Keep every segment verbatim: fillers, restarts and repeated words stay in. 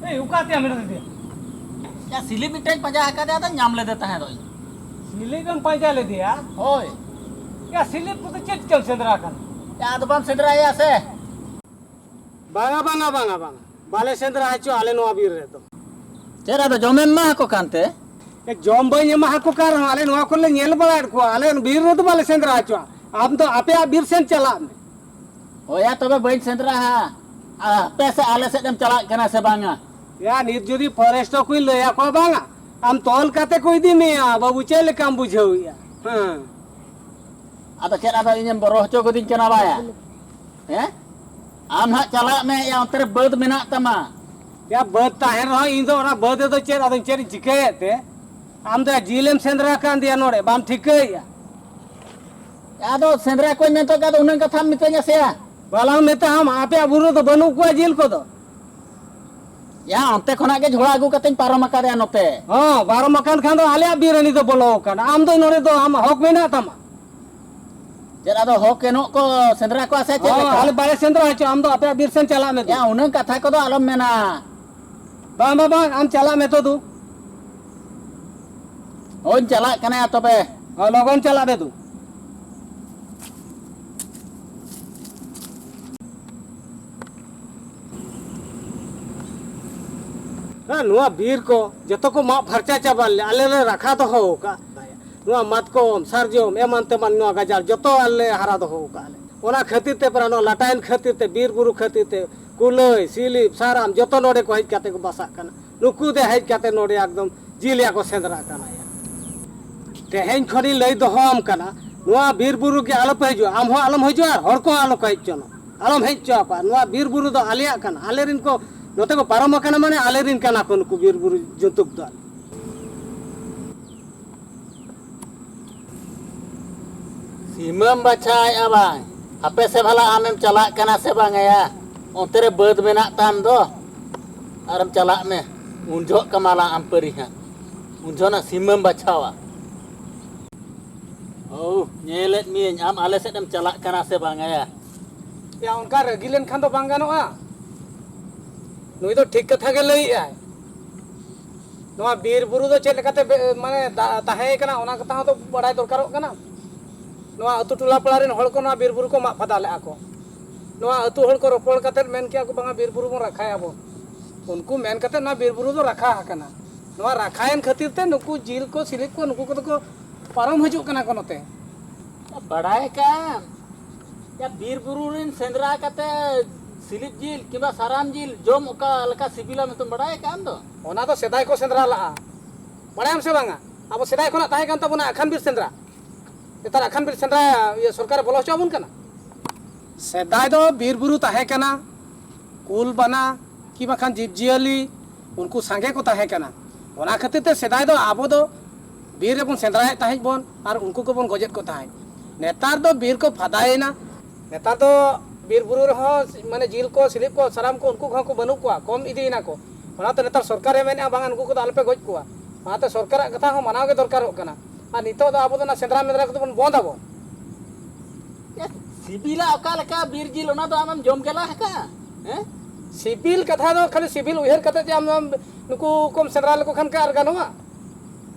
ᱮᱭ, ᱚᱠᱟᱛᱮ ᱢᱮᱱᱟᱜ ᱞᱮᱫᱮᱭᱟ? ᱭᱟ, ᱥᱤᱞᱤᱯ ᱢᱤᱫᱴᱮᱱ ᱯᱟᱸᱡᱟ ᱟᱠᱟᱫᱮᱭᱟ, ᱟᱫᱚ ᱧᱟᱢ ᱞᱮᱫᱮ ᱛᱟᱦᱮᱸ ᱫᱚ ᱤᱧ᱾ ᱥᱤᱞᱤᱯ ᱮᱢ ᱯᱟᱸᱡᱟ ᱞᱮᱫᱮᱭᱟ? ᱦᱳᱭ᱾ ᱭᱟ, ᱥᱤᱞᱤᱯ ᱠᱚᱫᱚ ᱪᱮᱫ ᱪᱚᱢ ᱥᱮᱸᱫᱽᱨᱟ ᱠᱟᱱᱟ? ᱭᱟ, ᱟᱫᱚ ᱵᱟᱢ ᱥᱮᱸᱫᱽᱨᱟᱭᱟ ᱥᱮ? ᱵᱟᱝᱟ, ᱵᱟᱝᱟ, ᱵᱟᱝᱟ, ᱵᱟᱝᱟ᱾ ᱵᱟᱞᱮ ᱥᱮᱸᱫᱽᱨᱟ ᱦᱚᱪᱚ ᱟᱞᱮ ᱱᱚᱣᱟ ᱵᱤᱨ ᱨᱮᱫᱚ᱾ ᱪᱮᱫ ᱟᱫᱚ ᱡᱚᱢᱮᱢ ᱮᱢᱟ ᱟᱠᱚ ᱠᱟᱱᱛᱮ? ᱮ, ᱡᱚᱢ ᱵᱟᱹᱧ ᱮᱢᱟ ᱟᱠᱚ ᱠᱟᱱ ᱨᱮᱦᱚᱸ, ᱟᱞᱮ ᱱᱚᱣᱟ ᱠᱚᱨᱮ ᱞᱮ ᱧᱮᱞ ᱵᱟᱲᱟᱭᱮᱫ ᱠᱚᱣᱟ, ᱟᱞᱮ ᱵᱤᱨ ᱨᱮᱫᱚ ᱵᱟᱞᱮ ᱥᱮᱸᱫᱽᱨᱟ ᱦᱚᱪᱚᱣᱟᱜᱼᱟ᱾ ᱟᱢ ᱫᱚ ᱟᱯᱮᱭᱟᱜ ᱵᱤᱨ ᱥᱮᱱ ᱪᱟᱞᱟᱜ ᱢᱮ᱾ ᱦᱳᱭᱟ, ᱛᱚᱵᱮ ᱵᱟᱹᱧ ᱥᱮᱸᱫᱽᱨᱟ ᱦᱟᱸᱜ᱾ ᱟᱨ ᱟᱯᱮ ᱥᱮᱫ ᱟᱞᱮ ᱥᱮᱫ ᱮᱢ ᱪᱟᱞᱟᱜ ᱠᱟᱱᱟ ᱥᱮ ᱵᱟᱝᱟ? ᱭᱟ, ᱱᱤᱛ ᱡᱩᱫᱤ ᱯᱷᱚᱨᱮᱥᱴ ᱠᱚᱧ ᱞᱟᱹᱭ ᱟᱠᱚᱣᱟ ᱵᱟᱝᱟ, ᱟᱢ ᱛᱚᱞ ᱠᱟᱛᱮ ᱠᱚ ᱤᱫᱤ ᱢᱮᱭᱟ ᱵᱟᱹᱵᱩ, ᱪᱮᱫ ᱞᱮᱠᱟᱢ ᱵᱩᱡᱷᱟᱹᱣᱮᱫᱼᱟ? ᱦᱮᱸ᱾ ᱟᱫᱚ ᱪᱮᱫ ᱟᱫᱚ ᱤᱧᱮᱢ ᱵᱚᱨᱚ ᱦᱚᱪᱚ ᱜᱚᱫᱤᱧ ᱠᱟᱱᱟ ᱵᱟᱭᱟ? ᱦᱮᱸ? ᱟᱢ ᱦᱟᱸᱜ ᱪᱟᱞᱟᱜ ᱢᱮ, ᱭᱟ, ᱚᱱᱛᱮ ᱨᱮ ᱵᱟᱹᱫᱽ ᱢᱮᱱᱟᱜ ᱛᱟᱢᱟ᱾ ᱭᱟ, ᱵᱟᱹᱫᱽ ᱛᱟᱦᱮᱱ ᱨᱮᱦᱚᱸ ᱤᱧ ᱫᱚ ᱚᱱᱟ ᱵᱟᱹᱫᱽ ᱨᱮᱫᱚ ᱪᱮᱫ ᱟᱫᱚᱧ ᱪᱮᱫ ᱤᱧ ᱪᱤᱠᱟᱹᱭᱮᱫ ᱛᱮ? ᱟᱢ ᱫᱚ ᱡᱤᱞᱮᱢ ᱥᱮᱸᱫᱽᱨᱟ ᱠᱟᱱ ᱫᱮᱭᱟ ᱱᱚᱰᱮ, ᱵᱟᱢ ᱴᱷᱤᱠᱟᱹᱭᱮᱫᱼᱟ? ᱟᱫᱚ ᱥᱮᱸᱫᱽᱨᱟ ᱠᱚᱧ ᱢᱮᱱ ᱛᱚ ᱟᱫᱚ ᱩᱱᱟᱹᱜ ᱠᱟᱛᱷᱟᱢ ᱢᱤᱛᱟᱹᱧᱟ ᱥᱮᱭᱟ? ᱵᱟᱞᱟᱝ ᱢᱮᱛᱟᱢ, ᱟᱯᱮᱭᱟᱜ ᱵᱩᱨᱩ ᱨᱮᱫᱚ ᱵᱟᱹᱱᱩᱜ ᱠᱚᱣᱟ ᱡᱤᱞ ᱠᱚᱫᱚ᱾ ᱭᱟ, ᱚᱱᱛᱮ ᱠᱷᱚᱱᱟᱜ ᱜᱮ ᱡᱷᱚᱲᱟ ᱟᱹᱜᱩ ᱠᱟᱛᱮᱧ ᱯᱟᱨᱚᱢ ᱟᱠᱟᱫᱮᱭᱟ ᱱᱚᱛᱮ᱾ ᱦᱚᱸ, ᱯᱟᱨᱚᱢ ᱟᱠᱟᱱ ᱠᱷᱟᱱ ᱫᱚ ᱟᱞᱮᱭᱟᱜ ᱵᱤᱨ ᱨᱮ ᱱᱤᱛ ᱫᱚ ᱵᱚᱞᱚ ᱟᱠᱟᱱᱟ᱾ ᱟᱢ ᱫᱚ ᱱᱚᱰᱮ ᱫᱚ ᱟᱢ ᱦᱚᱠ ᱢᱮᱱᱟᱜ ᱛᱟᱢᱟ᱾ ᱪᱮᱫ ᱟᱫᱚ ᱦᱚᱠ ᱮᱱᱚᱜ ᱠᱚ ᱥᱮᱸᱫᱽᱨᱟ ᱠᱚᱣᱟ ᱥᱮ ᱪᱮᱫ ᱦᱚᱸ, ᱞᱮᱠᱟ? ᱟᱞᱮ ᱵᱟᱞᱮ ᱥᱮᱸᱫᱽᱨᱟ ᱦᱚᱪᱚ, ᱟᱢ ᱫᱚ ᱟᱯᱮᱭᱟᱜ ᱵᱤᱨ ᱥᱮᱱ ᱪᱟᱞᱟᱜ ᱢᱮ ᱫᱩ᱾ ᱭᱟ, ᱩᱱᱟᱹᱝ ᱠᱟᱛᱷᱟ ᱠᱚᱫᱚ ᱟᱞᱚᱢ ᱢᱮᱱᱟ᱾ ᱵᱟᱝ, ᱵᱟᱝ, ᱵᱟᱝ, ᱟᱢ ᱪᱟᱞᱟᱜ ᱢᱮ ᱛᱚ ᱫᱩ᱾ ᱦᱳᱭ, ᱪᱟᱞᱟᱜ ᱠᱟᱱᱟᱭᱟ ᱛᱚᱵᱮ᱾ ᱦᱳᱭ, ᱞᱚᱜᱚᱱ ᱪᱟᱞᱟᱜ ᱢᱮ ᱫᱩ᱾ ᱦᱮᱸ, ᱱᱚᱣᱟ ᱵᱤᱨ ᱠᱚ ᱡᱚᱛᱚ ᱠᱚ ᱢᱟᱜ ᱯᱷᱟᱨᱪᱟ ᱪᱟᱵᱟ ᱞᱮᱭᱟ, ᱟᱞᱮ ᱞᱮ ᱨᱟᱠᱷᱟ ᱫᱚᱦᱚ ᱟᱠᱟᱫ᱾ ᱱᱚᱣᱟ ᱢᱟᱛᱠᱚᱢ, ᱥᱟᱨᱡᱚᱢ, ᱮᱢᱟᱱ ᱛᱮᱢᱟᱱ ᱱᱚᱣᱟ ᱜᱟᱡᱟᱲ ᱡᱚᱛᱚ ᱟᱞᱮ ᱞᱮ ᱦᱟᱨᱟ ᱫᱚᱦᱚ ᱟᱠᱟᱫ ᱞᱮ᱾ ᱚᱱᱟ ᱠᱷᱟᱹᱛᱤᱨ ᱛᱮ ᱯᱟᱨᱟ ᱱᱚᱣᱟ ᱞᱟᱴᱟᱭᱮᱱ ᱠᱷᱟᱹᱛᱤᱨ ᱛᱮ, ᱵᱤᱨ ᱵᱩᱨᱩ ᱠᱷᱟᱹᱛᱤᱨ ᱛᱮ ᱠᱩᱞᱟᱹᱭ, ᱥᱤᱞᱤᱯ, ᱥᱟᱨᱟᱢ ᱡᱚᱛᱚ ᱱᱚᱰᱮ ᱠᱚ ᱦᱮᱡ ᱠᱟᱛᱮ ᱠᱚ ᱵᱟᱥᱟᱜ ᱠᱟᱱᱟ᱾ ᱱᱩᱠᱩ ᱫᱚ ᱦᱮᱡ ᱠᱟᱛᱮ ᱱᱚᱰᱮ ᱮᱠᱫᱚᱢ ᱡᱤᱞ ᱭᱟ ᱠᱚ ᱥᱮᱸᱫᱽᱨᱟ ᱠᱟᱱᱟ ᱭᱟ᱾ ᱛᱮᱦᱮᱧ ᱠᱷᱚᱱᱤᱧ ᱞᱟᱹᱭ ᱫᱚᱦᱚᱣᱟᱢ ᱠᱟᱱᱟ, ᱱᱚᱣᱟ ᱵᱤᱨ ᱵᱩᱨᱩ ᱜᱮ ᱟᱞᱚ ᱯᱮ ᱦᱤᱡᱩᱜᱼᱟ, ᱟᱢ ᱦᱚᱸ ᱟᱞᱚᱢ ᱦᱤᱡᱩᱜᱼᱟ ᱟᱨ ᱦᱚᱲ ᱠᱚᱦᱚᱸ ᱟᱞᱚ ᱠᱚ ᱦᱮᱡ ᱦᱚᱪᱚᱱᱟ, ᱟᱞᱚᱢ ᱦᱮᱡ ᱦᱚᱪᱚ ᱟᱠᱚᱣᱟ᱾ ᱱᱚᱣᱟ ᱵᱤᱨ ᱵᱩᱨᱩ ᱫᱚ ᱟᱞᱮᱭᱟᱜ ᱠᱟᱱᱟ, ᱟᱞᱮ ᱨᱤᱱ ᱠᱚ ᱱᱚᱛᱮ ᱠᱚ ᱯᱟᱨᱚᱢ ᱟᱠᱟᱱᱟ ᱢᱟᱱᱮ ᱟᱞᱮ ᱨᱤᱱ ᱠᱟᱱᱟ ᱠᱚ ᱱᱩᱠᱩ ᱵᱤᱨ ᱵᱩᱨᱩ ᱡᱚᱱᱛᱩ ᱫᱚ᱾ ᱥᱤᱢᱟᱹᱢ ᱵᱟᱪᱷᱟᱣᱮᱫᱼᱟ ᱵᱟᱝ? ᱦᱟᱯᱮ ᱥᱮ ᱵᱷᱟᱞᱟ ᱟᱢᱮᱢ ᱪᱟᱞᱟᱜ ᱠᱟᱱᱟ ᱥᱮ ᱵᱟᱝ ᱭᱟ? ᱚᱱᱛᱮ ᱨᱮ ᱵᱟᱹᱫᱽ ᱢᱮᱱᱟᱜ ᱛᱟᱢ ᱫᱚ, ᱟᱨᱮᱢ ᱪᱟᱞᱟᱜ ᱢᱮ᱾ ᱩᱱ ᱡᱚᱦᱚᱜ ᱠᱟᱢᱟᱞᱟ ᱟᱢ ᱯᱟᱹᱨᱤ ᱦᱟᱸᱜ, ᱩᱱ ᱡᱚᱦᱚᱜ ᱱᱟ ᱥᱤᱢᱟᱹᱢ ᱵᱟᱪᱷᱟᱣᱟ᱾ ᱳ, ᱧᱮᱞᱮᱫ ᱢᱤᱭᱟᱹᱧ, ᱟᱢ ᱟᱞᱮ ᱥᱮᱫ ᱮᱢ ᱪᱟᱞᱟᱜ ᱠᱟᱱᱟ ᱥᱮ ᱵᱟᱝ ᱭᱟ? ᱭᱟ, ᱚᱱᱠᱟ ᱨᱟᱹᱜᱤ ᱞᱮᱱᱠᱷᱟᱱ ᱫᱚ ᱵᱟᱝ ᱜᱟᱱᱚᱜᱼᱟ᱾ ᱱᱩᱭ ᱫᱚ ᱴᱷᱤᱠ ᱠᱟᱛᱷᱟ ᱜᱮ ᱞᱟᱹᱭᱮᱜᱼᱟᱭ᱾ ᱱᱚᱣᱟ ᱵᱤᱨ ᱵᱩᱨᱩ ᱫᱚ ᱪᱮᱫ ᱞᱮᱠᱟᱛᱮ ᱵᱮ-, ᱢᱟᱱᱮ ᱫᱟ-, ᱛᱟᱦᱮᱸ ᱠᱟᱱᱟ, ᱚᱱᱟ ᱠᱟᱛᱷᱟ ᱦᱚᱸ ᱛᱚ ᱵᱟᱲᱟᱭ ᱫᱚᱨᱠᱟᱨᱚᱜ ᱠᱟᱱᱟ᱾ ᱱᱚᱣᱟ ᱟᱹᱛᱩ ᱴᱚᱞᱟ ᱯᱟᱲᱟ ᱨᱮᱱ ᱦᱚᱲ ᱠᱚ ᱱᱚᱣᱟ ᱵᱤᱨ ᱵᱩᱨᱩ ᱠᱚ ᱢᱟᱜ ᱯᱷᱟᱫᱟ ᱞᱮᱜᱼᱟ ᱠᱚ᱾ ᱱᱚᱣᱟ ᱟᱹᱛᱩ ᱦᱚᱲ ᱠᱚ ᱨᱚᱯᱚᱲ ᱠᱟᱛᱮᱫ ᱢᱮᱱ ᱠᱮᱜᱼᱟ ᱠᱚ, "ᱵᱟᱝᱟ, ᱵᱤᱨ ᱵᱩᱨᱩ ᱵᱚᱱ ᱨᱟᱠᱷᱟᱭᱟᱵᱚᱱ᱾" ᱩᱱᱠᱩ ᱢᱮᱱ ᱠᱟᱛᱮᱫ ᱱᱚᱣᱟ ᱵᱤᱨ ᱵᱩᱨᱩ ᱫᱚ ᱨᱟᱠᱷᱟ ᱟᱠᱟᱱᱟ᱾ ᱱᱚᱣᱟ ᱨᱟᱠᱷᱟᱭᱮᱱ ᱠᱷᱟᱹᱛᱤᱨ ᱛᱮ ᱱᱩᱠᱩ ᱡᱤᱞ ᱠᱚ, ᱥᱤᱞᱤᱯ ᱠᱚ, ᱱᱩᱠᱩ ᱠᱚᱫᱚ ᱠᱚ ᱯᱟᱨᱚᱢ ᱦᱤᱡᱩᱜ ᱠᱟᱱᱟ ᱠᱚ ᱱᱚᱛᱮ᱾ ᱵᱟᱲᱟᱭ ᱠᱟᱜᱼᱟᱢ, ᱭᱟ, ᱵᱤᱨ ᱵᱩᱨᱩ ᱨᱮᱱ ᱥᱮᱸᱫᱽᱨᱟ ᱠᱟᱛᱮ ᱥᱤᱞᱤᱯ ᱡᱤᱞ ᱠᱤᱝᱵᱟ ᱥᱟᱨᱟᱢ ᱡᱤᱞ ᱡᱚᱢ ᱚᱠᱟ ᱞᱮᱠᱟ ᱥᱤᱵᱤᱞᱟ ᱢᱮᱱᱛᱮᱢ ᱵᱟᱲᱟᱭ ᱠᱟᱜᱼᱟᱢ ᱫᱚ? ᱚᱱᱟ ᱫᱚ ᱥᱮᱫᱟᱭ ᱠᱚ ᱥᱮᱸᱫᱽᱨᱟ ᱞᱟᱜᱼᱟ᱾ ᱵᱟᱲᱟᱭᱟᱢ ᱥᱮ ᱵᱟᱝᱟ? ᱟᱵᱚ ᱥᱮᱫᱟᱭ ᱠᱷᱚᱱᱟᱜ ᱛᱟᱦᱮᱸ ᱠᱟᱱ ᱛᱟᱵᱚᱱᱟ ᱟᱠᱷᱟᱱ ᱵᱤᱨ ᱥᱮᱸᱫᱽᱨᱟ᱾ ᱱᱮᱛᱟᱨ ᱟᱠᱷᱟᱱ ᱵᱤᱨ ᱥᱮᱸᱫᱽᱨᱟ, ᱤᱭᱟᱹ, ᱥᱚᱨᱠᱟᱨᱮ ᱵᱚᱞᱚ ᱦᱚᱪᱚ ᱟᱵᱚᱱ ᱠᱟᱱᱟ? ᱥᱮᱫᱟᱭ ᱫᱚ ᱵᱤᱨ ᱵᱩᱨᱩ ᱛᱟᱦᱮᱸ ᱠᱟᱱᱟ, ᱠᱩᱞ ᱵᱟᱱᱟ ᱠᱤ ᱵᱟᱠᱷᱟᱱ ᱡᱤᱵᱽ ᱡᱤᱭᱟᱹᱞᱤ, ᱩᱱᱠᱩ ᱥᱟᱸᱜᱮ ᱠᱚ ᱛᱟᱦᱮᱸ ᱠᱟᱱᱟ᱾ ᱚᱱᱟ ᱠᱷᱟᱹᱛᱤᱨ ᱛᱮ ᱥᱮᱫᱟᱭ ᱫᱚ ᱟᱵᱚ ᱫᱚ ᱵᱤᱨ ᱨᱮᱵᱚᱱ ᱥᱮᱸᱫᱽᱨᱟᱭᱮᱫ ᱛᱟᱦᱮᱸᱫ ᱵᱚᱱ ᱟᱨ ᱩᱱᱠᱩ ᱠᱚᱵᱚᱱ ᱜᱚᱡᱮᱫ ᱠᱚ ᱛᱟᱦᱮᱸᱫ᱾ ᱱᱮᱛᱟᱨ ᱫᱚ ᱵᱤᱨ ᱠᱚ ᱯᱷᱟᱫᱟᱭᱮᱱᱟ᱾ ᱱᱮᱛᱟᱨ ᱫᱚ ᱵᱤᱨ ᱵᱩᱨᱩ ᱨᱮᱦᱚᱸ, ᱢᱟᱱᱮ, ᱡᱤᱞ ᱠᱚ, ᱥᱤᱞᱤᱯ ᱠᱚ, ᱥᱟᱨᱟᱢ ᱠᱚ, ᱩᱱᱠᱩ ᱠᱚᱦᱚᱸ ᱠᱚ ᱵᱟᱹᱱᱩᱜ ᱠᱚᱣᱟ, ᱠᱚᱢ ᱤᱫᱤᱭᱮᱱᱟ ᱠᱚ᱾ ᱚᱱᱟᱛᱮ ᱱᱮᱛᱟᱨ ᱥᱚᱨᱠᱟᱨᱮ ᱢᱮᱱᱮᱫᱼᱟ, "ᱵᱟᱝᱟ, ᱱᱩᱠᱩ ᱠᱚᱫᱚ ᱟᱞᱚᱯᱮ ᱜᱚᱡ ᱠᱚᱣᱟ᱾" ᱚᱱᱟᱛᱮ ᱥᱚᱨᱠᱟᱨᱟᱜ ᱠᱟᱛᱷᱟ ᱦᱚᱸ ᱢᱟᱱᱟᱣ ᱜᱮ ᱫᱚᱨᱠᱟᱨᱚᱜ ᱠᱟᱱᱟ᱾ ᱟᱨ ᱱᱤᱛᱚᱜ ᱫᱚ ᱟᱵᱚ ᱫᱚ ᱚᱱᱟ ᱥᱮᱸᱫᱽᱨᱟ ᱢᱮᱸᱫᱽᱨᱟ ᱠᱚᱫᱚ ᱵᱚᱱ ᱵᱚᱱᱫ ᱟᱵᱚᱱ᱾ ᱮ, ᱥᱤᱵᱤᱞᱟ ᱚᱠᱟ ᱞᱮᱠᱟ ᱵᱤᱨ ᱡᱤᱞ, ᱚᱱᱟ ᱫᱚ ᱟᱢᱮᱢ ᱡᱚᱢ ᱜᱮᱞᱟ ᱟᱠᱟᱫᱼᱟ? ᱦᱮᱸ? ᱥᱤᱵᱤᱞ ᱠᱟᱛᱷᱟ ᱫᱚ ᱠᱷᱟᱹᱞᱤ ᱥᱤᱵᱤᱞ ᱩᱭᱦᱟᱹᱨ ᱠᱟᱛᱮ ᱡᱮ ᱟᱢ, ᱟᱢ ᱱᱩᱠᱩ ᱠᱚᱢ ᱥᱮᱸᱫᱽᱨᱟ ᱞᱮᱠᱚ ᱠᱷᱟᱱ ᱠᱤ ᱟᱨ ᱜᱟᱱᱚᱜᱼᱟ?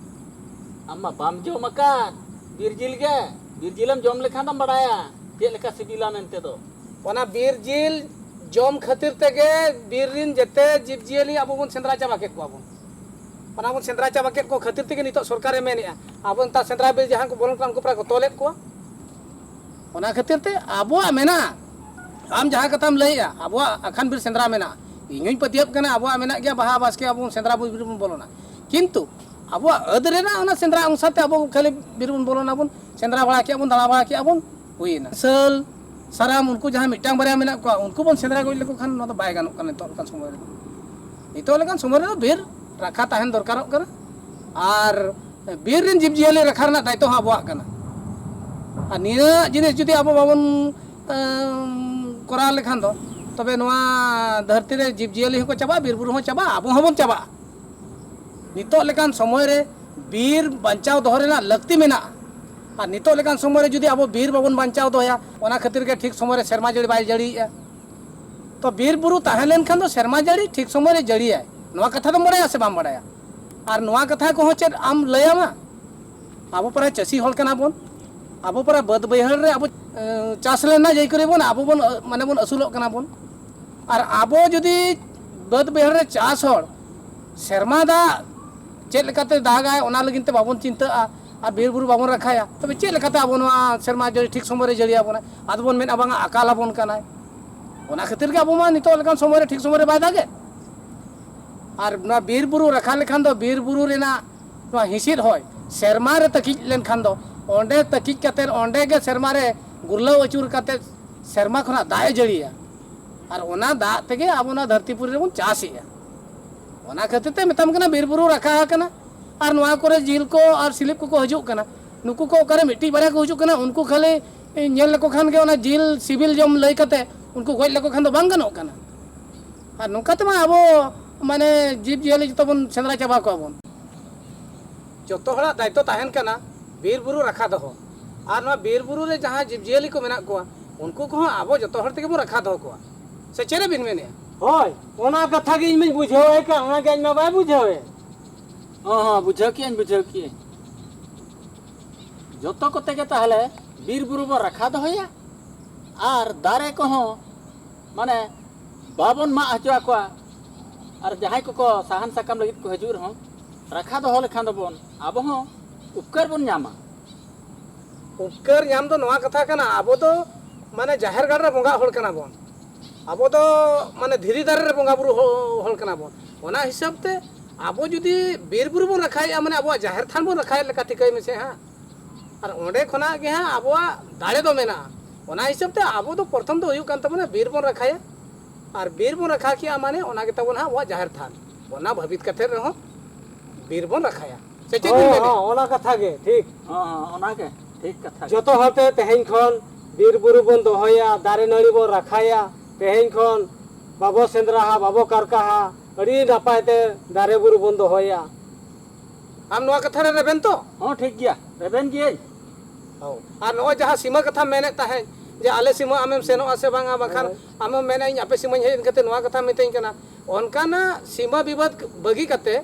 ᱟᱢ ᱢᱟ ᱵᱟᱢ ᱡᱚᱢ ᱟᱠᱟᱫ ᱵᱤᱨ ᱡᱤᱞ ᱜᱮ᱾ ᱵᱤᱨ ᱡᱤᱞᱮᱢ ᱡᱚᱢ ᱞᱮᱠᱷᱟᱱ ᱫᱚᱢ ᱵᱟᱲᱟᱭᱟ ᱪᱮᱫ ᱞᱮᱠᱟ ᱥᱤᱵᱤᱞᱟ ᱢᱮᱱᱛᱮ ᱫᱚ᱾ ᱚᱱᱟ ᱵᱤᱨ ᱡᱤᱞ ᱡᱚᱢ ᱠᱷᱟᱹᱛᱤᱨ ᱛᱮᱜᱮ ᱵᱤᱨ ᱨᱮᱱ ᱡᱮᱛᱮ ᱡᱤᱵᱽ ᱡᱤᱭᱟᱹᱞᱤ ᱟᱵᱚ ᱵᱚᱱ ᱥᱮᱸᱫᱽᱨᱟ ᱪᱟᱵᱟ ᱠᱮᱫ ᱠᱚᱣᱟ ᱵᱚᱱ᱾ ᱚᱱᱟ ᱵᱚᱱ ᱥᱮᱸᱫᱽᱨᱟ ᱪᱟᱵᱟ ᱠᱮᱫ ᱠᱚ ᱠᱷᱟᱹᱛᱤᱨ ᱛᱮᱜᱮ ᱱᱤᱛᱚᱜ ᱥᱚᱨᱠᱟᱨᱮ ᱢᱮᱱᱮᱫᱼᱟ, ᱟᱵᱚ ᱱᱮᱛᱟᱨ ᱥᱮᱸᱫᱽᱨᱟ ᱵᱤᱨ ᱡᱟᱦᱟᱸ ᱠᱚ ᱵᱚᱞᱚᱱ ᱠᱟᱱᱟ, ᱩᱱᱠᱩ ᱯᱨᱟᱭ ᱠᱚ ᱛᱚᱞᱮᱫ ᱠᱚᱣᱟ᱾ ᱚᱱᱟ ᱠᱷᱟᱹᱛᱤᱨ ᱛᱮ ᱟᱵᱚᱣᱟᱜ ᱢᱮᱱᱟᱜᱼᱟ, ᱟᱢ ᱡᱟᱦᱟᱸ ᱠᱟᱛᱷᱟᱢ ᱞᱟᱹᱭᱮᱜᱼᱟ, ᱟᱵᱚᱣᱟᱜ ᱟᱠᱷᱟᱱ ᱵᱤᱨ ᱥᱮᱸᱫᱽᱨᱟ ᱢᱮᱱᱟᱜᱼᱟ᱾ ᱤᱧ ᱦᱚᱧ ᱯᱟᱹᱛᱭᱟᱹᱜ ᱠᱟᱱᱟ, ᱟᱵᱚᱣᱟᱜ ᱢᱮᱱᱟᱜ ᱜᱮᱭᱟ, ᱵᱟᱦᱟ ᱵᱟᱥᱠᱮ ᱟᱵᱚ ᱥᱮᱸᱫᱽᱨᱟ ᱵᱤᱨ ᱵᱚᱱ ᱵᱚᱞᱚᱱᱟ, ᱠᱤᱱᱛᱩ ᱟᱵᱚᱣᱟᱜ ᱟᱹᱫ ᱨᱮᱱᱟᱜ ᱚᱱᱟ ᱥᱮᱸᱫᱽᱨᱟ ᱚᱝᱥᱟᱨ ᱛᱮ ᱟᱵᱚ ᱠᱷᱟᱹᱞᱤ ᱵᱤᱨ ᱵᱚᱱ ᱵᱚᱞᱚᱱᱟ ᱵᱚᱱ, ᱥᱮᱸᱫᱽᱨᱟ ᱵᱟᱲᱟ ᱠᱮᱜᱼᱟ ᱵᱚᱱ, ᱫᱟᱬᱟ ᱵᱟᱲᱟ ᱠᱮᱜᱼᱟ ᱵᱚᱱ, ᱦᱩᱭᱮᱱᱟ᱾ ᱥᱟᱹᱞ, ᱥᱟᱨᱟᱢ, ᱩᱱᱠᱩ ᱡᱟᱦᱟᱸ ᱢᱤᱫᱴᱟᱝ ᱵᱟᱨᱭᱟ ᱢᱮᱱᱟᱜ ᱠᱚᱣᱟ, ᱩᱱᱠᱩ ᱵᱚᱱ ᱥᱮᱸᱫᱽᱨᱟ ᱜᱚᱡ ᱞᱮᱠᱚ ᱠᱷᱟᱱ ᱱᱚᱣᱟ ᱫᱚ ᱵᱟᱭ ᱜᱟᱱᱚᱜ ᱠᱟᱱᱟ ᱱᱤᱛᱚᱜ ᱞᱮᱠᱟᱱ ᱥᱚᱢᱚᱭ ᱨᱮᱫᱚ᱾ ᱱᱤᱛᱚᱜ ᱞᱮᱠᱟᱱ ᱥᱚᱢᱚᱭ ᱨᱮᱫᱚ ᱵᱤᱨ ᱨᱟᱠᱷᱟ ᱛᱟᱦᱮᱱ ᱫᱚᱨᱠᱟᱨᱚᱜ ᱠᱟᱱᱟ᱾ ᱟᱨ ᱵᱤᱨ ᱨᱮᱱ ᱡᱤᱵᱽᱼᱡᱤᱭᱟᱹᱞᱤ ᱨᱟᱠᱷᱟ ᱨᱮᱱᱟᱜ ᱫᱟᱭᱤᱛᱛᱚ ᱦᱚᱸ ᱟᱵᱚᱣᱟᱜ ᱠᱟᱱᱟ᱾ ᱟᱨ ᱱᱤᱭᱟᱹ ᱡᱤᱱᱤᱥ ᱡᱩᱫᱤ ᱟᱵᱚ ᱵᱟᱵᱚᱱ, ᱮᱸ, ᱠᱚᱨᱟᱣ ᱞᱮᱠᱷᱟᱱ ᱫᱚ, ᱛᱚᱵᱮ ᱱᱚᱣᱟ ᱫᱷᱟᱹᱨᱛᱤ ᱨᱮ ᱡᱤᱵᱽᱼᱡᱤᱭᱟᱹᱞᱤ ᱦᱚᱸᱠᱚ ᱪᱟᱵᱟᱜᱼᱟ, ᱵᱤᱨ ᱵᱩᱨᱩ ᱦᱚᱸ ᱪᱟᱵᱟᱜᱼᱟ, ᱟᱵᱚ ᱦᱚᱸᱵᱚᱱ ᱪᱟᱵᱟᱜᱼᱟ᱾ ᱱᱤᱛᱚᱜ ᱞᱮᱠᱟᱱ ᱥᱚᱢᱚᱭ ᱨᱮ ᱵᱤᱨ ᱵᱟᱧᱪᱟᱣ ᱫᱚᱦᱚ ᱨᱮᱱᱟᱜ ᱞᱟᱹᱠᱛᱤ ᱢᱮᱱᱟᱜᱼᱟ᱾ ᱟᱨ ᱱᱤᱛᱚᱜ ᱞᱮᱠᱟᱱ ᱥᱚᱢᱚᱭ ᱨᱮ ᱡᱩᱫᱤ ᱟᱵᱚ ᱵᱤᱨ ᱵᱟᱵᱚᱱ ᱵᱟᱧᱪᱟᱣ ᱫᱚᱦᱚᱭᱟ, ᱚᱱᱟ ᱠᱷᱟᱹᱛᱤᱨ ᱜᱮ ᱴᱷᱤᱠ ᱥᱚᱢᱚᱭ ᱨᱮ ᱥᱮᱨᱢᱟ ᱡᱟᱹᱲᱤ ᱵᱟᱭ ᱡᱟᱹᱲᱤᱭᱮᱜᱼᱟ᱾ ᱛᱚ ᱵᱤᱨ ᱵᱩᱨᱩ ᱛᱟᱦᱮᱸ ᱞᱮᱱᱠᱷᱟᱱ ᱫᱚ ᱥᱮᱨᱢᱟ ᱡᱟᱹᱲᱤ ᱴᱷᱤᱠ ᱥᱚᱢᱚᱭ ᱨᱮ ᱡᱟᱹᱲᱤᱭᱟᱭ, ᱱᱚᱣᱟ ᱠᱟᱛᱷᱟ ᱫᱚᱢ ᱵᱟᱲᱟᱭᱟ ᱥᱮ ᱵᱟᱢ ᱵᱟᱲᱟᱭᱟ? ᱟᱨ ᱱᱚᱣᱟ ᱠᱟᱛᱷᱟ ᱠᱚᱦᱚᱸ ᱪᱮᱫ ᱟᱢ ᱞᱟᱹᱭᱟᱢᱟ? ᱟᱵᱚ ᱯᱟᱨᱟ ᱪᱟᱹᱥᱤ ᱦᱚᱲ ᱠᱟᱱᱟ ᱵᱚᱱ, ᱟᱵᱚ ᱯᱟᱨᱟ ᱵᱟᱹᱫᱽ ᱵᱟᱹᱭᱦᱟᱹᱲ ᱨᱮ ᱟᱵᱚ ᱮ, ᱪᱟᱥ ᱞᱮᱱᱟ ᱡᱮᱭ ᱠᱚᱨᱮ ᱵᱚᱱ ᱟᱵᱚ ᱵᱚᱱ ᱮ, ᱢᱟᱱᱮ ᱵᱚᱱ ᱟᱹᱥᱩᱞᱚᱜ ᱠᱟᱱᱟ ᱵᱚᱱ᱾ ᱟᱨ ᱟᱵᱚ ᱡᱩᱫᱤ ᱵᱟᱹᱫᱽ ᱵᱟᱹᱭᱦᱟᱹᱲ ᱨᱮ ᱪᱟᱥ ᱦᱚᱲ ᱥᱮᱨᱢᱟ ᱫᱟᱜ ᱪᱮᱫ ᱞᱮᱠᱟᱛᱮ ᱫᱟᱜᱟᱭ ᱚᱱᱟ ᱞᱟᱹᱜᱤᱫ ᱛᱮ ᱵᱟᱵᱚᱱ ᱪᱤᱱᱛᱟᱹᱜᱼᱟ, ᱟᱨ ᱵᱤᱨ ᱵᱩᱨᱩ ᱵᱟᱵᱚᱱ ᱨᱟᱠᱷᱟᱭᱟ, ᱛᱚᱵᱮ ᱪᱮᱫ ᱞᱮᱠᱟᱛᱮ ᱟᱵᱚ ᱱᱚᱣᱟ ᱥᱮᱨᱢᱟ ᱡᱟᱹᱲᱤ ᱴᱷᱤᱠ ᱥᱚᱢᱚᱭ ᱨᱮ ᱡᱟᱹᱲᱤ ᱟᱵᱚᱱᱟ? ᱟᱫᱚ ᱵᱚᱱ ᱢᱮᱱᱟ ᱵᱟᱝᱟ ᱟᱠᱟᱞ ᱟᱵᱚᱱ ᱠᱟᱱᱟᱭ᱾ ᱚᱱᱟ ᱠᱷᱟᱹᱛᱤᱨ ᱜᱮ ᱟᱵᱚ ᱢᱟ ᱱᱤᱛᱚᱜ ᱞᱮᱠᱟᱱ ᱥᱚᱢᱚᱭ ᱨᱮ ᱴᱷᱤᱠ ᱥᱚᱢᱚᱭ ᱨᱮ ᱵᱟᱭ ᱫᱟᱜᱮᱫ᱾ ᱟᱨ ᱱᱚᱣᱟ ᱵᱤᱨ ᱵᱩᱨᱩ ᱨᱟᱠᱷᱟ ᱞᱮᱠᱷᱟᱱ ᱫᱚ ᱵᱤᱨ ᱵᱩᱨᱩ ᱨᱮᱱᱟᱜ ᱱᱚᱣᱟ ᱦᱤᱸᱥᱤᱫ ᱦᱚᱭ ᱥᱮᱨᱢᱟ ᱨᱮ ᱛᱟᱹᱠᱤᱡ ᱞᱮᱱᱠᱷᱟᱱ ᱫᱚ ᱚᱸᱰᱮ ᱛᱟᱹᱠᱤᱡ ᱠᱟᱛᱮ ᱚᱸᱰᱮ ᱜᱮ ᱥᱮᱨᱢᱟ ᱨᱮ ᱜᱩᱨᱞᱟᱹᱣ ᱟᱹᱪᱩᱨ ᱠᱟᱛᱮ ᱥᱮᱨᱢᱟ ᱠᱷᱚᱱᱟᱜ ᱫᱟᱜ ᱮ ᱡᱟᱹᱲᱤᱭᱟ᱾ ᱟᱨ ᱚᱱᱟ ᱫᱟᱜ ᱛᱮᱜᱮ ᱟᱵᱚ ᱱᱚᱣᱟ ᱫᱷᱟᱹᱨᱛᱤ ᱯᱩᱨᱤ ᱨᱮᱵᱚᱱ ᱪᱟᱥᱮᱜᱼᱟ᱾ ᱚᱱᱟ ᱠᱷᱟᱹᱛᱤᱨ ᱛᱮ ᱢᱮᱛᱟᱢ ᱠᱟᱱᱟ ᱵᱤᱨ ᱵᱩᱨᱩ ᱨᱟᱠᱷᱟ ᱟᱠᱟᱱᱟ᱾ ᱟᱨ ᱱᱚᱣᱟ ᱠᱚᱨᱮ ᱡᱤᱞ ᱠᱚ ᱟᱨ ᱥᱤᱞᱤᱯ ᱠᱚᱠᱚ ᱦᱤᱡᱩᱜ ᱠᱟᱱᱟ, ᱱᱩᱠᱩ ᱠᱚ ᱚᱠᱟᱨᱮ ᱢᱤᱫᱴᱤᱡ ᱵᱟᱨᱭᱟ ᱠᱚ ᱦᱤᱡᱩᱜ ᱠᱟᱱᱟ, ᱩᱱᱠᱩ ᱠᱷᱟᱹᱞᱤ ᱧᱮᱞ ᱞᱮᱠᱚ ᱠᱷᱟᱱ ᱜᱮ ᱚᱱᱟ ᱡᱤᱞ ᱥᱤᱵᱤᱞ ᱡᱚᱢ ᱞᱟᱹᱭ ᱠᱟᱛᱮ ᱩᱱᱠᱩ ᱜᱚᱡ ᱞᱮᱠᱚ ᱠᱷᱟᱱ ᱫᱚ ᱵᱟᱝ ᱜᱟᱱᱚᱜ ᱠᱟᱱᱟ᱾ ᱟᱨ ᱱᱚᱝᱠᱟ ᱛᱮᱢᱟ ᱟᱵᱚ ᱢᱟᱱᱮ ᱡᱤᱵᱽ ᱡᱤᱭᱟᱹᱞᱤ ᱡᱚᱛᱚ ᱵᱚᱱ ᱥᱮᱸᱫᱽᱨᱟ ᱪᱟᱵᱟ ᱠᱚᱣᱟ ᱵᱚᱱ᱾ ᱡᱚᱛᱚ ᱦᱚᱲᱟᱜ ᱫᱟᱭᱤᱛᱛᱚ ᱛᱟᱦᱮᱱ ᱠᱟᱱᱟ ᱵᱤᱨ ᱵᱩᱨᱩ ᱨᱟᱠᱷᱟ ᱫᱚᱦᱚ᱾ ᱟᱨ ᱱᱚᱣᱟ ᱵᱤᱨ ᱵᱩᱨᱩ ᱨᱮ ᱡᱟᱦᱟᱸ ᱡᱤᱵᱽ ᱡᱤᱭᱟᱹᱞᱤ ᱠᱚ ᱢᱮᱱᱟᱜ ᱠᱚᱣᱟ, ᱩᱱᱠᱩ ᱠᱚᱦᱚᱸ ᱟᱵᱚ ᱡᱚᱛᱚ ᱦᱚᱲ ᱛᱮᱜᱮ ᱵᱚᱱ ᱨᱟᱠᱷᱟ ᱫᱚᱦᱚ ᱠᱚᱣᱟ᱾ ᱥᱮ ᱪᱮᱫ ᱵᱤᱱ ᱢᱮᱱᱮᱫᱼᱟ? ᱦᱳᱭ, ᱚᱱᱟ ᱠᱟᱛᱷᱟ ᱜᱮ ᱤᱧ ᱢᱟᱧ ᱵᱩᱡᱷᱟᱹᱣᱮᱫ ᱠᱟᱱ, ᱚᱱᱟ ᱜᱮ ᱟᱡ ᱢᱟ ᱵᱟᱭ ᱵᱩᱡᱷᱟᱹᱣᱮᱫ᱾ ᱦᱚᱸ, ᱦᱚᱸ, ᱵᱩᱡᱷᱟᱹᱣ ᱠᱮᱜᱼᱟᱹᱧ, ᱵᱩᱡᱷᱟᱹᱣ ᱠᱮᱜᱼᱟᱹᱧ᱾ ᱡᱚᱛᱚ ᱠᱚᱛᱮ ᱜᱮ ᱛᱟᱦᱚᱞᱮ ᱵᱤᱨ ᱵᱩᱨᱩ ᱵᱚᱱ ᱨᱟᱠᱷᱟ ᱫᱚᱦᱚᱭᱟ ᱟᱨ ᱫᱟᱨᱮ ᱠᱚᱦᱚᱸ ᱢᱟᱱᱮ ᱵᱟᱵᱚᱱ ᱢᱟᱜ ᱦᱚᱪᱚ ᱟᱠᱚᱣᱟ᱾ ᱟᱨ ᱡᱟᱦᱟᱸᱭ ᱠᱚᱠᱚ ᱥᱟᱦᱟᱱ ᱥᱟᱠᱟᱢ ᱞᱟᱹᱜᱤᱫ ᱠᱚ ᱦᱤᱡᱩᱜ ᱨᱮᱦᱚᱸ, ᱨᱟᱠᱷᱟ ᱫᱚᱦᱚ ᱞᱮᱠᱷᱟᱱ ᱫᱚᱵᱚᱱ, ᱟᱵᱚ ᱦᱚᱸ ᱩᱯᱠᱟᱹᱨ ᱵᱚᱱ ᱧᱟᱢᱟ᱾ ᱩᱯᱠᱟᱹᱨ ᱧᱟᱢ ᱫᱚ ᱱᱚᱣᱟ ᱠᱟᱛᱷᱟ ᱠᱟᱱᱟ, ᱟᱵᱚ ᱫᱚ ᱢᱟᱱᱮ ᱡᱟᱦᱮᱨ ᱜᱟᱲ ᱨᱮ ᱵᱚᱸᱜᱟᱜ ᱦᱚᱲ ᱠᱟᱱᱟ ᱵᱚᱱ, ᱟᱵᱚ ᱫᱚ ᱢᱟᱱᱮ ᱫᱷᱤᱨᱤ ᱫᱟᱨᱮ ᱨᱮ ᱵᱚᱸᱜᱟ ᱵᱩᱨᱩ ᱦᱚ-, ᱦᱚᱲ ᱠᱟᱱᱟ ᱵᱚᱱ᱾ ᱚᱱᱟ ᱦᱤᱥᱟᱹᱵ ᱛᱮ ᱟᱵᱚ ᱡᱩᱫᱤ ᱵᱤᱨ ᱵᱩᱨᱩ ᱵᱚᱱ ᱨᱟᱠᱷᱟᱭᱮᱫᱼᱟ, ᱢᱟᱱᱮ ᱟᱵᱚᱣᱟᱜ ᱡᱟᱦᱮᱨ ᱛᱷᱟᱱ ᱵᱚᱱ ᱨᱟᱠᱷᱟᱭᱮᱫ ᱞᱮᱠᱟ ᱴᱷᱤᱠᱟᱹᱭ ᱢᱮᱥᱮ ᱦᱟᱸᱜ᱾ ᱟᱨ ᱚᱸᱰᱮ ᱠᱷᱚᱱᱟᱜ ᱜᱮ ᱦᱟᱸᱜ ᱟᱵᱚᱣᱟᱜ ᱫᱟᱲᱮ ᱫᱚ ᱢᱮᱱᱟᱜᱼᱟ᱾ ᱚᱱᱟ ᱦᱤᱥᱟᱹᱵ ᱛᱮ ᱟᱵᱚ ᱫᱚ ᱯᱨᱚᱛᱷᱚᱢ ᱫᱚ ᱦᱩᱭᱩᱜ ᱠᱟᱱ ᱛᱟᱵᱚᱱᱟ ᱵᱤᱨ ᱵᱚᱱ ᱨᱟᱠᱷᱟᱭᱟ᱾ ᱟᱨ ᱵᱤᱨ ᱵᱚᱱ ᱨᱟᱠᱷᱟ ᱠᱮᱜᱼᱟ, ᱢᱟᱱᱮ ᱚᱱᱟ ᱜᱮ ᱛᱟᱵᱚᱱ ᱦᱟᱸᱜ ᱟᱵᱚᱣᱟᱜ ᱡᱟᱦᱮᱨ ᱛᱷᱟᱱ᱾ ᱚᱱᱟ ᱵᱷᱟᱹᱵᱤᱛ ᱠᱟᱛᱮ ᱨᱮᱦᱚᱸ ᱵᱤᱨ ᱵᱚᱱ ᱨᱟᱠᱷᱟᱭᱟ᱾ ᱥᱮ ᱪᱮᱫ ᱵᱤᱱ ᱦᱚᱸ, ᱢᱮᱱᱮᱫᱼᱟ? ᱦᱚᱸ, ᱚᱱᱟ ᱠᱟᱛᱷᱟ ᱜᱮ ᱴᱷᱤᱠ᱾ ᱦᱚᱸ, ᱦᱚᱸ, ᱚᱱᱟ ᱜᱮ ᱴᱷᱤᱠ ᱠᱟᱛᱷᱟ ᱜᱮ᱾ ᱡᱚᱛᱚ ᱦᱚᱲ ᱛᱮ ᱛᱮᱦᱮᱧ ᱠᱷᱚᱱ ᱵᱤᱨ ᱵᱩᱨᱩ ᱵᱚᱱ ᱫᱚᱦᱚᱭᱟ, ᱫᱟᱨᱮ ᱱᱟᱹᱲᱤ ᱵᱚᱱ ᱨᱟᱠᱷᱟᱭᱟ᱾ ᱛᱮᱦᱮᱧ ᱠᱷᱚᱱ ᱵᱟᱵᱚ ᱥᱮᱸᱫᱽᱨᱟᱦᱟ, ᱵᱟᱵᱚ ᱠᱟᱨᱠᱟᱦᱟ, ᱟᱹᱰᱤ ᱱᱟᱯᱟᱭ ᱛᱮ ᱫᱟᱨᱮ ᱵᱩᱨᱩ ᱵᱚᱱ ᱫᱚᱦᱚᱭᱟ᱾ ᱟᱢ ᱱᱚᱣᱟ ᱠᱟᱛᱷᱟ ᱨᱮ ᱨᱮᱵᱮᱱ ᱛᱚ? ᱦᱚᱸ, ᱴᱷᱤᱠ ᱜᱮᱭᱟ, ᱨᱮᱵᱮᱱ ᱜᱤᱭᱟᱹᱧ᱾ ᱦᱚᱸ᱾ ᱟᱨ ᱱᱚᱜᱼᱚᱭ ᱡᱟᱦᱟᱸ ᱥᱤᱢᱟᱹ ᱠᱟᱛᱷᱟᱢ ᱢᱮᱱᱮᱫ ᱛᱟᱦᱮᱸᱫ, ᱡᱮ ᱟᱞᱮ ᱥᱤᱢᱟᱹ ᱟᱢᱮᱢ ᱥᱮᱱᱚᱜᱼᱟ ᱥᱮ ᱵᱟᱝᱟ, ᱵᱟᱝᱠᱷᱟᱱ ᱟᱢᱮᱢ ᱢᱮᱱᱟ ᱤᱧ ᱟᱯᱮ ᱥᱤᱢᱟᱹᱧ ᱦᱮᱡ ᱮᱱ ᱠᱟᱛᱮ ᱱᱚᱣᱟ ᱠᱟᱛᱷᱟ ᱢᱤᱛᱟᱹᱧ ᱠᱟᱱᱟ᱾ ᱚᱱᱠᱟᱱᱟᱜ ᱥᱤᱢᱟᱹ ᱵᱤᱵᱟᱫ ᱵᱟᱹᱜᱤ ᱠᱟᱛᱮ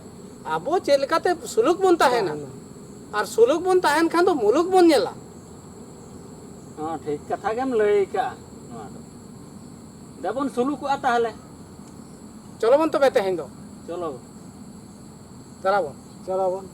ᱟᱵᱚ ᱪᱮᱫ ᱞᱮᱠᱟᱛᱮ ᱥᱩᱞᱩᱠ ᱵᱚᱱ ᱛᱟᱦᱮᱱᱟ᱾ ᱟᱨ ᱥᱩᱞᱩᱠ ᱵᱚᱱ ᱛᱟᱦᱮᱱ ᱠᱷᱟᱱ ᱫᱚ ᱢᱩᱞᱩᱠ ᱵᱚᱱ ᱧᱮᱞᱟ᱾ ᱦᱚᱸ, ᱴᱷᱤᱠ ᱠᱟᱛᱷᱟ ᱜᱮᱢ ᱞᱟᱹᱭ ᱠᱟᱜᱼᱟ᱾ ᱱᱚᱣᱟ ᱫᱚ ᱫᱮᱵᱚᱱ ᱥᱩᱞᱩᱠᱚᱜᱼᱟ ᱛᱟᱦᱚᱞᱮ᱾ ᱪᱚᱞᱚ ᱵᱚᱱ ᱛᱚᱵᱮ ᱛᱮᱦᱮᱧ ᱫᱚ᱾ ᱪᱚᱞᱚ᱾ ᱪᱟᱞᱟᱣ ᱵᱚᱱ᱾ ᱪᱟᱞᱟᱣ ᱵᱚᱱ᱾